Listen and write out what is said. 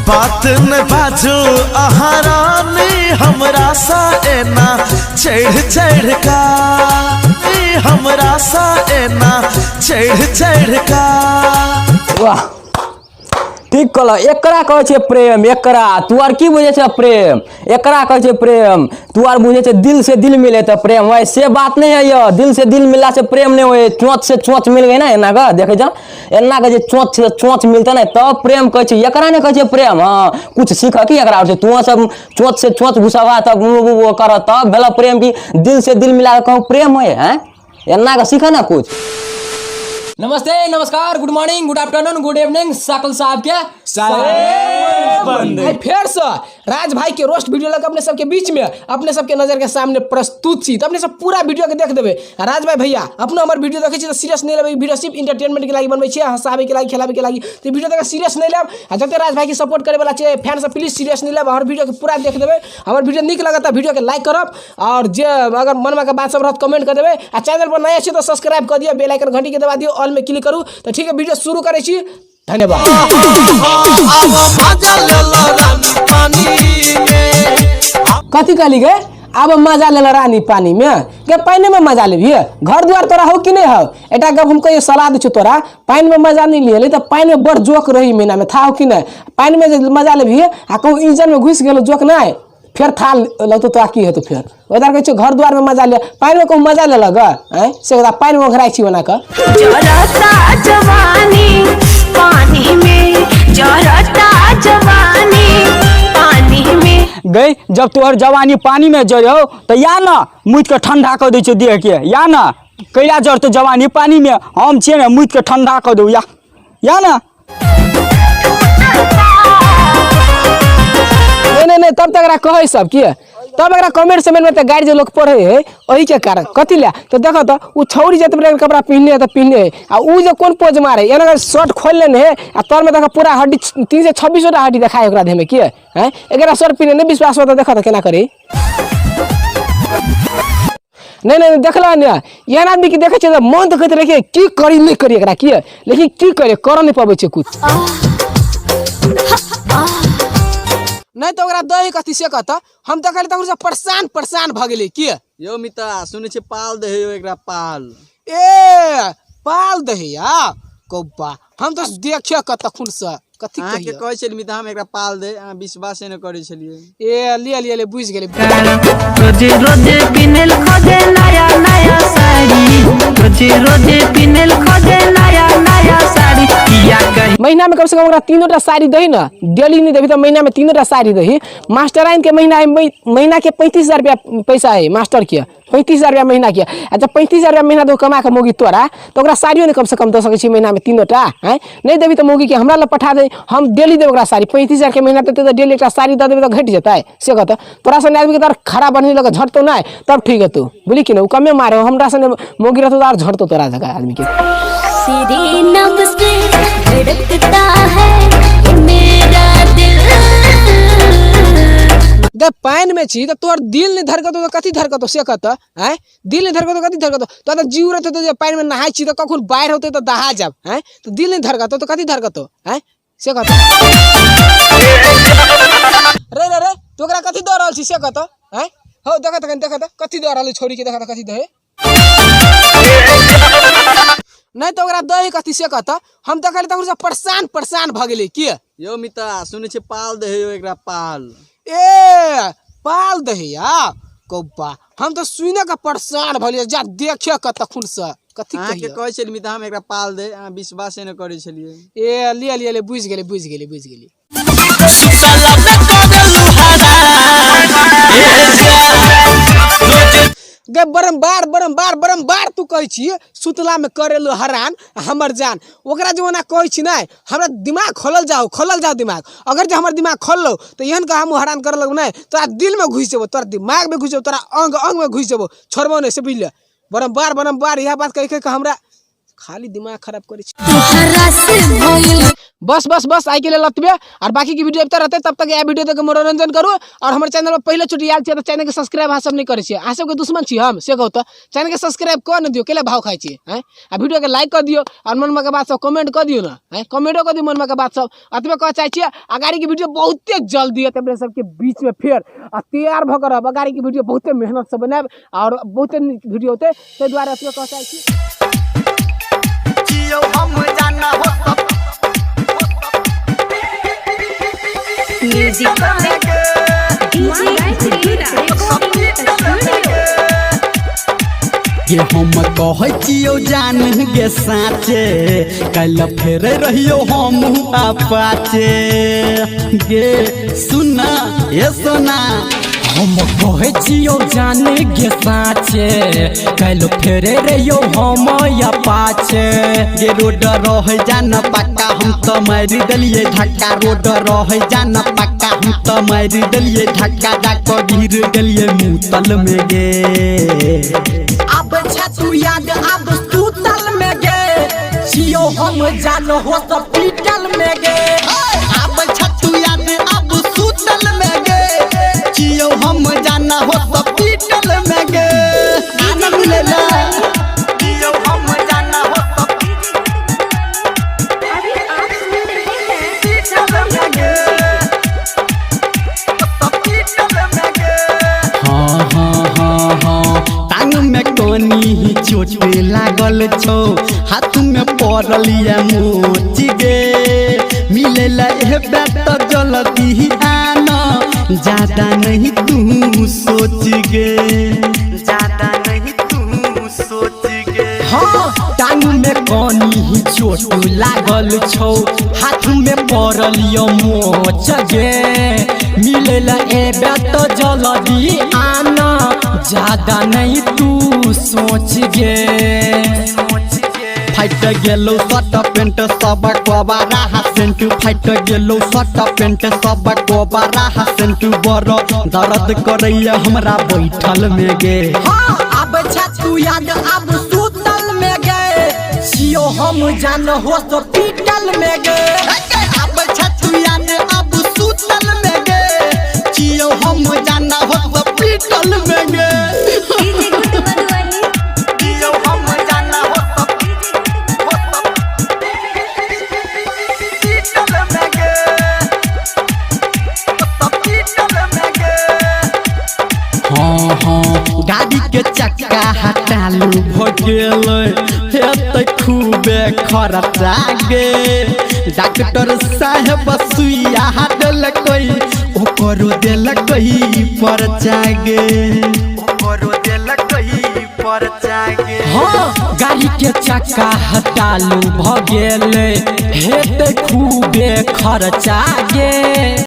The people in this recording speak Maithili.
बात न बाजू अहाँ रानी हमरा सा एना चढ़ चढ़ का, हमरा सा एना चढ़ चढ़ का। वाह, ठीक कहल। एकरा कहै छै प्रेम। एकरा तू आर की बुझै छै प्रेम? एकरा कहै छै प्रेम। तू आर बुझै छै दिल से दिल मिले तऽ प्रेम होय, से बात नहीं है। यौ, दिल से दिल मिलला से प्रेम नहीं होय। चोंच से चोंच मिल गई ना, एना कऽ देखै जा, एना कऽ जे चोंच से चोंच मिलतै ने तब प्रेम कहै छै। एकरा नहि कहै छै प्रेम। हँ, कुछ सीख की एकरा से? तू सब चोंच से चोंच घुसबा तब कर तब भेल प्रेम की दिल से दिल मिला कऽ कहूँ प्रेम होय? हैं, एना कऽ सीख ना कुछ। नमस्ते, नमस्कार, good morning, good afternoon, good evening, सकल साहब के। आइ फेर से राज भाई के रोस्ट वीडियो लग अपने सबके बीच में, अपने सबके नजर के सामने प्रस्तुत छी। तो अपने सब पूरा वीडियो के देख देबै। आ राज भाई भैया अपनो हमर वीडियो देखै छी तऽ सीरियस नहि लेबै। वीडियो सिर्फ इंटरटेनमेंट के लागि बनबै छियै, हंसाबै के लागि, खेलाबै के लागि। तऽ वीडियो देख सीरियस नहि लेब। आ जते राज भाई के सपोर्ट करे वाला छै फैन सब, प्लीज सीरियस नहि लेब, हमर वीडियो के पूरा देख देबै। हमर वीडियो नीक लगत तऽ वीडियो के लाइक करब और जे अगर मनमे के बात सब रहत कमेंट कर देबै। आ चैनल पर नया छी तऽ सब्सक्राइब कर दियौ, बेल आइकन घंटी के दबा दियौ, ऑल में क्लिक करू। तऽ ठीक है, वीडियो शुरू करै छी। धन्यवाद। कथी कहली गे? आब मजा लेला रानी पानी में गे? पानि में मजा लेबही? घर दुआर तोरा हो कि नहीं हो? एकटा गप हम कहियो सलाह दै छियौ, तोरा पानि में मजा नहीं लिये तऽ पानि में बड़ जोक रही महीना में था हो कि नहीं? पानि में जे मजा लेबही आ कहूँ इंजन में घुसि गेलो जोक नहीं, फेर था लगतो तोरा की हेतौ? फेर ओहि दुआरे कहै छियौ, घर दुआर में मजा ले, पानि में कहूँ मजा लेलक आँय? से कहता पानि में ओंघराइ छी ओना कऽ। जरता जवानी पानी में, जरता जवानी पानी में। गई, जब तोहर जवानी पानी में जरियो तऽ या न मुति के ठंडा कऽ दै छियौ देह के। या न कैला जरतौ जवानी पानी में? हम छियै ने, मुति के ठंडा कऽ दौ। या या न। नहीं नहीं नहीं, तब तक एकरा कहै सब की, तब एकरा कमेंट सेमेंट में तऽ गारि जे लोक पढ़े है ओही के कारण। कथी ले तऽ देखो तऽ ओ छौरी जते बड़ा कपड़ा पहिनले है तऽ पहिनले है, आ उ जे कोन पोज मारे, एना शर्ट खोल लेने है आ तर में देखो पूरा हड्डी, 326 टा हड्डी देखाय ओकरा देह में। की है एकरा शर्ट पहिने? नहीं विश्वास हो तऽ देखो तऽ केना करे। नहीं नहीं, देखला ने एहन आदमी के देखै छियै तऽ मन तऽ कहैत रहै की करी नहि करी एकरा की, लेकिन की करे, कर नहि पबै छै कुछ नहि। तऽ ओकरा दही कथी से कहतऽ? हम तऽ कहली तकरो परेशान परेशान भऽ गेलै की। यौ मित्रा, सुनै छियै पाल दही यौ एकरा पाल। ए, पाल दही आ कौबा, हम तऽ देखे कऽ तखन से कथी अहाँके कहियो। कहै छलियै मित्रा, हम एकरा पाल दे, अहाँ विश्वासे नहि करै छलियै। ए, लिअ लिअ लिअ, बुझि गेलै। रोजे रोजे पिनेल खोजे नया नया साड़ी, रोजे रोजे पिनेल खोजे नया नया साड़ी, किया कही। महीना में कम से कम ओकरा तीनों टा साड़ी दही न, डेली नहीं देबी तऽ महीना में तीनों टा साड़ी दही। मास्टराइन के महीना है, महीना के 35,000 रुपया पैसा है मास्टर के, 35,000 रुपया महीना के। आ जब 35,000 रुपया महीना दो कमा के मौगी तोरा, तऽ ओकरा साड़ियो ने कम से कम दऽ सकै छी महीना में तीनों टा? आँय, नहि देबी तऽ मौगी के हमरा लग पठा दे, हम डेली देब ओकरा साड़ी। 35,000 के महीना देतै तऽ डेली एकटा साड़ी दऽ देबै तऽ घटि जेतै, से कहतऽ? तोरा सने आदमी के तोरा खड़ा बढ़ने लगे झटतो नहि तब ठीक हेतौ, बुझली कि नहि? ओ कमे मारे, हमरा सने मौगी रहतौ तऽ आर झटतो तोरा जगह आदमी के। तेरे नाम से धड़कता है ये मेरा दिल। गे, पानि में छी तऽ तोहर दिल नहि धड़कतौ तऽ कथी धड़कतौ, से कहतऽ? आँय, दिल नहि धड़कतौ कथी धड़कतौ? तोरा तऽ जीव रहतौ तऽ जे पानि में नहाय छी तऽ कखन बाढ़ि होतै तऽ दहा जाब। आँय, तऽ दिल नहि धड़कतौ तऽ कथी धड़कतौ? आँय, से कहतौ? रे रे रे, तू ओकरा कथी दऽ रहल छी, से कहतौ? आँय, हौ देखत कनि, देखत कथी दऽ रहल छौरी के, देखत कथी दहे। नहि तऽ ओकरा दही कथी, से कहतऽ? हम तऽ कहली तकरो से परेशान परेशान भऽ गेलै की। यौ मित्रा, सुनै छियै पाल दही यौ एकरा पाल। ए, पाल दही आ कौबा, हम तऽ सुने कऽ परेशान भऽ गेलियै, जा देखे कऽ तखन से कथी अहाँके कहियो। कहै छलियै मित्रा, हम एकरा पाल दे, अहाँ विश्वासे नहि करै छलियै। ए, लिअ लिअ लिअ, बुझि गेलै बुझि गेलै बुझि गेलै। गे, बरम्बार बरम्बार बरम्बार तू कहै छी सुतला में करेलो हरान हमर जान, ओकरा जे ओना कहै छी नहि, हमरा दिमाग खोलल जाओ, खोलल जाओ दिमाग। अगर जे हमर दिमाग खोललो तऽ एहन के हम हरान करे लगबो नहि, तोरा दिल में घुसि जेबो, तोरा दिमाग में घुसि जेबो, तोरा अंग अंग में घुसि जेबो, छोड़बो नहि, से बुझि ले। बरम्बार बरम्बार इएह बात कहि कहि के हमरा खाली दिमाग खराब करै छै। तोहरा से भइल। बस बस बस, आइ के लेल एतबे और बाकी के वीडियो अबिते रहतै। तब तक यह वीडियो देख के मनोरंजन करू और हमर चैनल पर पहिले चोटी आयल छियै तऽ चैनल के सब्सक्राइब अहाँ सब नहि करै छियै। अहाँ सबके दुश्मन छी हम से कहू तऽ चैनल के सब्सक्राइब कऽ ने दियौ, केला भाव खाइ छियै आँय? आ वीडियो के लाइक कऽ दियौ और मनमे के बात सब कमेंट कऽ दियौ ने आँय, कमेंटो कऽ दियौ मनमे के बात सब। एतबे कहऽ चाहै छियै, अगाड़ीके वीडियो बहुते जल्दी एतै अपने सबके बीचमे फेर आ तैयार भऽ कऽ रहब। अगाड़ीके वीडियो बहुते मेहनतसँ बनायब और बहुते नीक वीडियो होतै, ताहि दुआरे एतबे कहऽ चाहै छी। जियो हम जाना हो सब म्यूजिक डीजे रिकॉर्डिंग स्टूडियो। गे हम कहै छियौ जान गे साचे, काल्हि फेर रहियौ हम अपाचे गे। सुना ये सोना, हम कहै छियौ जान गे साचे, काल्हि फेरे रहियौ हम अपाचे। गे रोड रहै जान पक्का, हम तऽ मारि देलियै धक्का। रोड रहै जान पक्का, हम तऽ मारि देलियै धक्का, जाकऽ गिर गेलियै मुतल में गे। अब छै तू याद अब सुतल में गे, छियौ हम जान हो हॉस्पिटल में गे। आब छतु याद अब सुतल में गे, जियो हम जाना हो हॉस्पिटल में गे। आनंद लेला जियो हम जाना हो अभी आप सुन रहे हैं हॉस्पिटल में गे, हॉस्पिटल में गे। हाँ हाँ हाँ हाँ, टांग में कोनी ही चोट लागल छौ, हाथ में पड़ल ये मोच गे। मिलेला हेबे तो जल्दी ही आना, ज्यादा नहीं तू सोच गे, ज्यादा नहीं तू सोच गे। हाँ, टांग में कनी ही चोट लागल छौ, हाथ में पड़ल यो मोच गे। मिलेला एबे तो जल्दी आना, ज्यादा नहीं तू सोच गे। फाटि गेलौ शर्ट पेंट सब कोबारा सेंट, फाटि गेलौ शर्ट पेंट सब कोबारा सेंट, बड़ दर्द करैया हमरा बैठल में गे। हाँ, अब छै तू याद अब सुतल में गे, छियौ हम जान हॉस्पिटल में गे। अब छतु याद अब सुतल में गे, जियो हम जाना हॉस्पिटल में गे। डीजे गुड्डू मधुबनी। जियो हम जाना हॉस्पिटल में गे, हॉस्पिटल में गे। हाँ हाँ, गाड़ी के चक्का हटालू भ गेलै, हेतै खूबे खर्चा गे। डॉक्टर साहेब सुइया देलकै, ओकरो देलकै परचा गे, ओकरो देलकै परचा गे। हाँ, गाड़ी के चक्का हटालू भ गेलै, हेतै खूबे खर्चा गे।